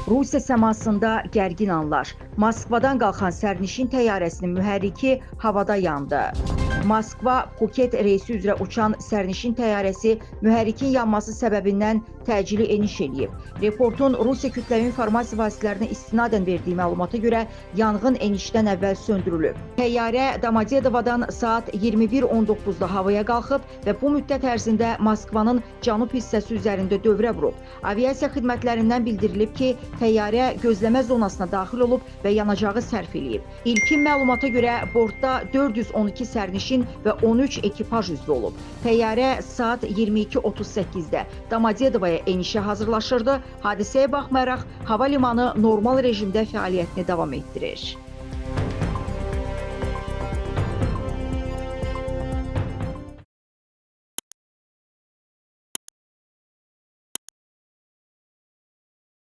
Rusiya səmasında gərgin anlar. Moskvadan qalxan sərnişin təyyarəsinin mühərriki havada yandı. Moskva Phuket reysi üzrə uçan sərnişin təyyarəsi mühərrikin yanması səbəbindən təcili eniş eləyib. Reportun Rusiya kütləvi informasiya vasitələrinə istinadən verdiyi məlumata görə yanğın enişdən əvvəl söndürülüb. Təyyarə Domodedovodan saat 21:19-da havaya qalxıb və bu müddət ərzində Moskvanın cənub hissəsi üzərində dövrə vurub. Aviasiya xidmətlərindən bildirilib ki, təyyarə gözləmə zonasına daxil olub və yanacağı sərf eləyib. İlkin məlumata görə bortda 412 sərnişin və 13 ekipaj üzvü olub. Təyyarə saat 22:38-də Domodedovoya enişə hazırlaşırdı. Hadisəyə baxmayaraq hava limanı normal rejimdə fəaliyyətini davam etdirir.